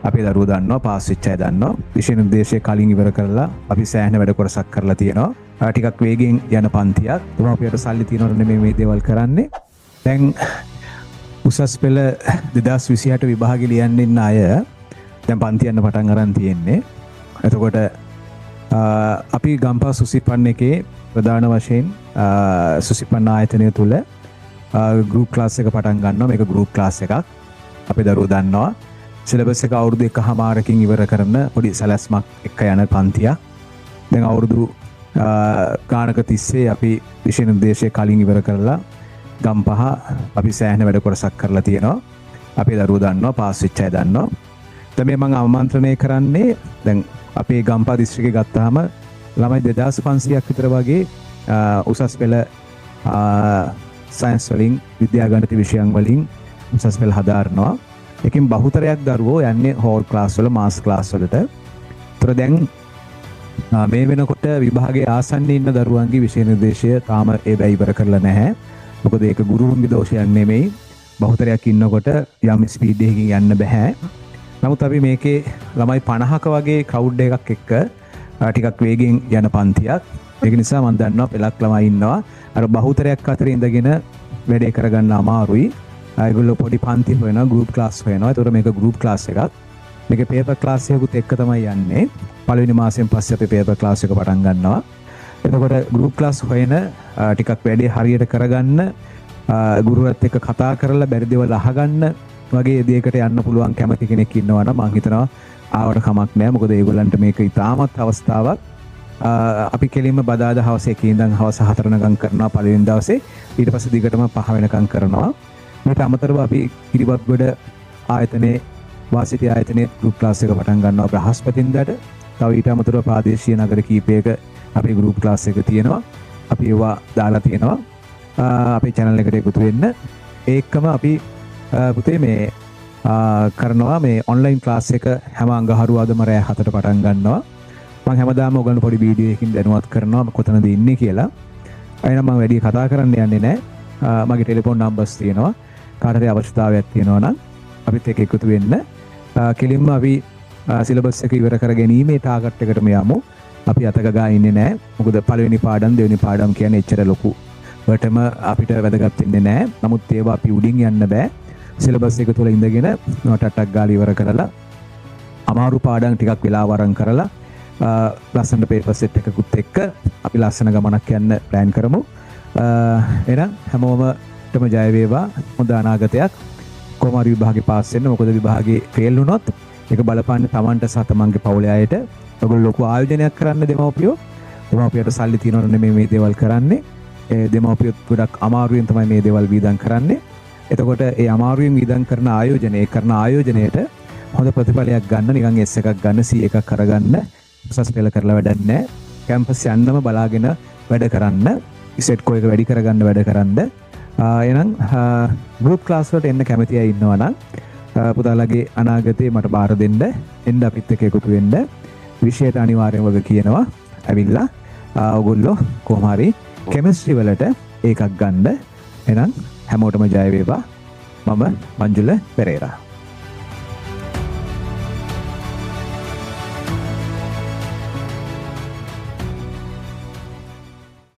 අපේ දරුවෝ දන්නවා, පාස් වෙච්ච අය දන්නවා. විෂය නිර්දේශය කලින් ඉවර කරලා අපි සෑහෙන වැඩ කොටසක් කරලා තියෙනවා. ටිකක් වේගෙන් යන පන්තියක්. දෙමාපියට සල්ලි තියෙනවට නෙමෙයි මේ දේවල් කරන්නේ. දැන් උසස් පෙළ 2028 විභාගෙ ලියන්න ඉන්න අය දැන් පන්ති යන්න පටන් අරන් තියෙන්නේ. එතකොට අපි ගම්පහ සුසිපන්න එකේ ප්‍රධාන වශයෙන් සුසිපන්න ආයතනය තුල ගෲප් ක්ලාස් එක පටන් ගන්නවා. මේක ගෲප් ක්ලාස් එකක්. අපේ දරුවෝ දන්නවා. සිලබස් එක අවුරුදු එකහමාරකින් ඉවර කරන පොඩි සැලැස්මක් එක්ක යන පන්තියක්. දැන් අවුරුදු ගානක තිස්සේ අපි විෂය නිර්දේශය කලින් ඉවර කරලා ගම්පහ අපි සෑහෙන වැඩ කොටසක් කරලා තියෙනවා. අපේ දරුවෝ දන්නවා, පාස් වෙච්ච අය දන්නවා. දැන් මේ මම ආමන්ත්‍රණය කරන්නේ, දැන් අපේ ගම්පහ දිස්ත්‍රික්කේ ගත්තාම ළමයි 2500ක් විතර වගේ උසස් පෙළ සයන්ස් වලින්, විද්‍යා ගණිත විෂයන් වලින් උසස් පෙළ හදාරනවා. ඒකෙන් බහුතරයක් දරුවෝ යන්නේ හෝල් ක්ලාස් වල, මාස් ක්ලාස් වලට. ඒතර දැන් මේ වෙනකොට විභාගයේ ආසන්නයේ ඉන්න දරුවන්ගේ විෂය නිර්දේශය තාම ඒ බෑ ඉවර කරලා නැහැ. මොකද ඒක ගුරුවරුන්ගේ දෝෂයක් නෙමෙයි. බහුතරයක් ඉන්නකොට යම් ස්පීඩ් එකකින් යන්න බෑ. නමුත් අපි මේකේ ළමයි 50ක වගේ ක්‍රවුඩ් එකක් එක්ක ටිකක් වේගෙන් යන පන්තියක්. ඒක නිසා මම දන්නවා පෙළක් ළමයි ඉන්නවා. අර බහුතරයක් අතර ඉඳගෙන වැඩේ කරගන්න අමාරුයි. ඒගොල්ලෝ පොඩි පන්ති හොයනවා, ගෲප් ක්ලාස් හොයනවා. ඒතකොට මේක ගෲප් ක්ලාස් එකක්. මේක පේපර් ක්ලාස් එකකුත් එක්ක තමයි යන්නේ. පළවෙනි මාසයෙන් පස්සේ අපි පේපර් ක්ලාස් එක පටන් ගන්නවා. එතකොට ගෲප් ක්ලාස් හොයන, ටිකක් වැඩේ හරියට කරගන්න, ගුරුවරත් එක්ක කතා කරලා බැරි දේවල් අහගන්න වගේ දෙයකට යන්න පුළුවන් කැමති කෙනෙක් ඉන්නවා නම් මං හිතනවා ආවට කමක් නෑ. මොකද ඒගොල්ලන්ට මේක ඉතාමත් අවස්ථාවක්. අපි කෙලින්ම බදාදා හවස 1 ඉඳන් හවස 4 වෙනකන් කරනවා පළවෙනි දවසේ. ඊට පස්සේ දිගටම 5 වෙනකන් කරනවා. මීට අමතරව අපි කිරිබත්ගොඩ ආයතනයේ, වාසිටි ආයතනයේ ගෲප් ක්ලාස් එක පටන් ගන්නවා බ්‍රහස්පතින්දාට. තව ඊට අමතරව ප්‍රාදේශීය නගර කීපයක අපේ ගෲප් ක්ලාස් එක තියෙනවා. අපි ඒවා දාලා තියෙනවා. අපේ චැනල් එකට එකතු වෙන්න. ඒකම අපි පුතේ මේ කරනවා මේ ඔන්ලයින් ක්ලාස් එක හැම අඟහරුවාදම රෑ 7ට පටන් ගන්නවා. මං හැමදාම ඔයගොල්ලෝ පොඩි වීඩියෝ එකකින් දැනුවත් කරනවා කොතනද ඉන්නේ කියලා. එහෙනම් මං වැඩි කතා කරන්න යන්නේ නෑ. මගේ ටෙලිෆෝන් නම්බර්ස් තියෙනවා. කාට හරි අවශ්‍යතාවයක් තියෙනවා නම් අපිත් එක්ක එකතු වෙන්න. කෙලින්ම අපි සිලබස් එක ඉවර කර ගැනීමේ ටාගට් එකටම යමු. අපි අතගගා ඉන්නේ නෑ. මොකද පළවෙනි පාඩම්, දෙවෙනි පාඩම් කියන්නේ එච්චර ලොකු වටම අපිට වැදගත් වෙන්නේ නෑ. නමුත් ඒවා අපි උඩින් යන්න බෑ. සිලබස් එක තුල ඉඳගෙන ටට්ටක් ගාලා ඉවර කරලා, අමාරු පාඩම් ටිකක් වෙලාව අරන් කරලා, ලස්සන පේපර් සෙට් එකකුත් එක්ක අපි ලස්සන ගමනක් යන්න ප්ලෑන් කරමු. එහෙනම් හැමෝමටම ජය වේවා, හොඳ අනාගතයක්. කොහොම හරි විභාගේ පාස් වෙන්න. මොකද විභාගේ ෆේල් වුණොත් ඒක බලපාන්නේ තමන්ට සහ තමන්ගේ පවුලේ අයට. ඔයගොල්ලෝ ලොකු ආයෝජනයක් කරන්න දෙමව්පියෝ. දෙමව්පියට සල්ලි තියෙනවට නෙමෙයි මේ දේවල් කරන්නේ. ඒ දෙමව්පියොත් ගොඩක් අමාරුවෙන් තමයි මේ දේවල් වියදම් කරන්නේ. එතකොට ඒ අමාරුවෙන් වියදම් කරන ආයෝජනය කරන ආයෝජනයට හොඳ ප්‍රතිඵලයක් ගන්න, නිකන් S එකක් ගන්න, C එකක් අරගන්න උසස් පෙළ කරලා වැඩක් නැහැ. කැම්පස් යන්නම බලාගෙන වැඩ කරන්න. ඉසෙට් කෝ එක වැඩි කරගන්න වැඩ කරන්න. එහෙනම් ගෲප් ක්ලාස් වලට එන්න කැමති අය ඉන්නවා නම් පුතාලගේ අනාගතේ මට බාර දෙන්න, එන්න අපිත් එක්ක එකතු වෙන්න. විෂයට අනිවාර්යයෙන්ම වග කියනවා. ඇවිල්ලා ඔයගොල්ලෝ කොහොම හරි කෙමිස්ට්‍රි වලට ඒකක් ගන්න. එහෙනම් හැමෝටම ජය වේවා. මම මංජුල පෙරේරා.